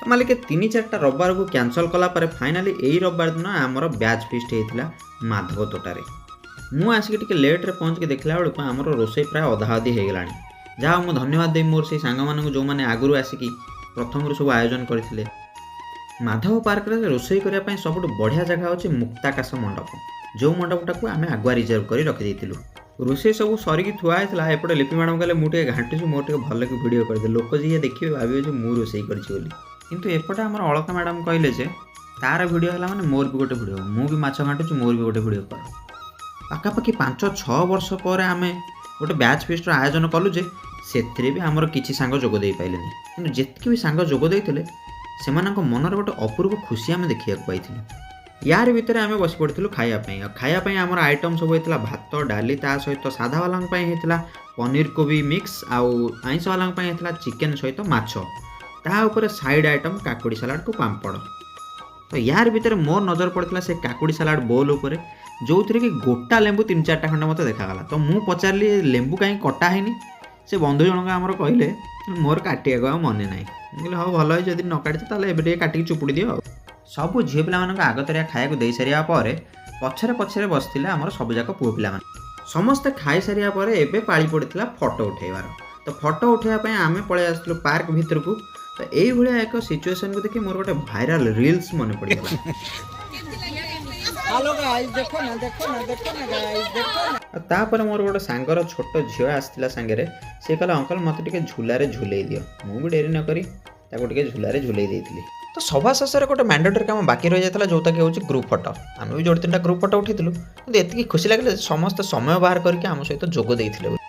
ମାଲିକ ତିନି ଚାରିଟା ରବିବାରକୁ କ୍ୟାନସଲ୍ କଲା ପରେ ଫାଇନାଲି ଏଇ ରବିବାର ଦିନ ଆମର ବ୍ୟାଚ୍ ଫିଷ୍ଟ ହେଇଥିଲା ମାଧବ ତୋଟାରେ। ମୁଁ ଆସିକି ଟିକେ ଲେଟ୍ରେ ପହଞ୍ଚିକି ଦେଖିଲା ବେଳକୁ ଆମର ରୋଷେଇ ପ୍ରାୟ ଅଧା ଅଧି ହେଇଗଲାଣି। ଯାହା ହଉ, ମୁଁ ଧନ୍ୟବାଦ ଦେବି ମୋର ସେଇ ସାଙ୍ଗମାନଙ୍କୁ, ଯେଉଁମାନେ ଆଗରୁ ଆସିକି ପ୍ରଥମରୁ ସବୁ ଆୟୋଜନ କରିଥିଲେ। ମାଧବ ପାର୍କରେ ରୋଷେଇ କରିବା ପାଇଁ ସବୁଠୁ ବଢ଼ିଆ ଜାଗା ହେଉଛି ମୁକ୍ତାକାଶ ମଣ୍ଡପ, ଯେଉଁ ମଣ୍ଡପଟାକୁ ଆମେ ଆଗୁଆ ରିଜର୍ଭ କରି ରଖିଦେଇଥିଲୁ। ରୋଷେଇ ସବୁ ସରିକି ଥୁଆ ହେଇଥିଲା। ଏପଟେ ଲିପି ମ୍ୟାଡ଼ାମ୍ କହିଲେ, "ମୁଁ ଟିକେ ଘାଣ୍ଟୁଛି, ମୋର ଟିକେ ଭଲକି ଭିଡ଼ିଓ କରିଦେ, ଲୋକ ଯିଏ ଦେଖିବେ ଭାବିବେ ଯେ ମୁଁ ରୋଷେଇ କରିଛି ବୋଲି।" କିନ୍ତୁ ଏପଟେ ଆମର ଅଳକା ମ୍ୟାଡ଼ାମ୍ କହିଲେ ଯେ ତାର ଭିଡ଼ିଓ ହେଲା ମାନେ ମୋର ବି ଗୋଟେ ଭିଡ଼ିଓ, ମୁଁ ବି ମାଛ ଘାଣ୍ଟୁଛି, ମୋର ବି ଗୋଟେ ଭିଡ଼ିଓ କର। ପାଖାପାଖି 5-6 ବର୍ଷ ପରେ ଆମେ ଗୋଟେ ବ୍ୟାଚ୍ ଫିଷ୍ଟର ଆୟୋଜନ କଲୁ ଯେ ସେଥିରେ ବି ଆମର କିଛି ସାଙ୍ଗ ଯୋଗ ଦେଇପାରିଲେନି। କିନ୍ତୁ ଯେତିକି ବି ସାଙ୍ଗ ଯୋଗ ଦେଇଥିଲେ, ସେମାନଙ୍କ ମନରେ ଗୋଟେ ଅପୂର୍ବ ଖୁସି ଆମେ ଦେଖିବାକୁ ପାଇଥିଲୁ। ୟାରି ଭିତରେ ଆମେ ବସି ପଡ଼ିଥିଲୁ ଖାଇବା ପାଇଁ। ଆଉ ଖାଇବା ପାଇଁ ଆମର ଆଇଟମ୍ ସବୁ ହେଇଥିଲା ଭାତ, ଡାଲି, ତା ସହିତ ସାଧାବାଲାଙ୍କ ପାଇଁ ହେଇଥିଲା ପନିର କୋବି ମିକ୍ସ, ଆଉ ଆଇଁଷବାଲାଙ୍କ ପାଇଁ ହେଇଥିଲା ଚିକେନ୍ ସହିତ ମାଛ, ତା ଉପରେ ସାଇଡ଼୍ ଆଇଟମ୍ କାକୁଡ଼ି ସାଲାଡ଼କୁ ପାମ୍ପଡ଼। ତ ୟାରି ଭିତରେ ମୋର ନଜର ପଡ଼ିଥିଲା ସେ କାକୁଡ଼ି ସାଲାଡ଼ ବୋଲ୍ ଉପରେ, ଯେଉଁଥିରେ କି ଗୋଟା ଲେମ୍ବୁ ତିନି ଚାରିଟା ଖଣ୍ଡେ ମୋତେ ଦେଖାଗଲା। ତ ମୁଁ ପଚାରିଲି, "ଲେମ୍ବୁ କାହିଁକି କଟା ହେଇନି?" ସେ ବନ୍ଧୁ ଜଣକ ଆମର କହିଲେ, "ମୋର କାଟିବାକୁ ଆଉ ମନେ ନାହିଁ।" ମୁଁ କହିଲି, "ହଉ, ଭଲ ହେଇଛି, ଯଦି ନ କାଟିଛ ତାହେଲେ ଏବେ ଟିକେ କାଟିକି ଚୁପୁଡ଼ି ଦିଅ।" ଆଉ ସବୁ ଝିଅ ପିଲାମାନଙ୍କୁ ଆଗତରିଆ ଖାଇବାକୁ ଦେଇସାରିବା ପରେ ପଛରେ ପଛରେ ବସିଥିଲେ ଆମର ସବୁଯାକ ପୁଅ ପିଲାମାନେ। ସମସ୍ତେ ଖାଇସାରିବା ପରେ ଏବେ ପାଳି ପଡ଼ିଥିଲା ଫଟୋ ଉଠାଇବାର। ତ ଫଟୋ ଉଠାଇବା ପାଇଁ ଆମେ ପଳେଇ ଆସିଥିଲୁ ପାର୍କ ଭିତରକୁ। ତ ଏଇଭଳିଆ ଏକ ସିଚୁଏସନକୁ ଦେଖି ମୋର ଗୋଟେ ଭାଇରାଲ ରିଲ୍ସ ମନେ ପଡ଼ିଗଲା। हेलो गाइस, देखो ना, देखो ना, देखो ना गाइस, देखो ना। ଆଉ ତାପରେ ମୋର ଗୋଟେ ସାଙ୍ଗର ଛୋଟ ଝିଅ ଆସିଥିଲା ସାଙ୍ଗରେ। ସେ କହିଲା, "ଅଙ୍କଲ, ମୋତେ ଟିକେ ଝୁଲାରେ ଝୁଲେଇ ଦିଅ।" ମୁଁ ବି ଡେରି ନକରି ତାକୁ ଟିକେ ଝୁଲାରେ ଝୁଲେଇ ଦେଇଥିଲି। ତ ସଭା ଶେଷରେ ଗୋଟେ ମ୍ୟାଣ୍ଡେଟରୀ କାମ ବାକି ରହିଯାଇଥିଲା, ଯେଉଁଟାକି ହେଉଛି ଗ୍ରୁପ୍ ଫଟୋ। ଆମେ ବି ଯୋଡ଼େ ତିନିଟା ଗ୍ରୁପ୍ ଫଟୋ ଉଠେଇଥିଲୁ। କିନ୍ତୁ ଏତିକି ଖୁସି ଲାଗିଲା ଯେ ସମସ୍ତେ ସମୟ ବାହାର କରିକି ଆମ ସହିତ ଯୋଗ ଦେଇଥିଲେ ବୋଲି।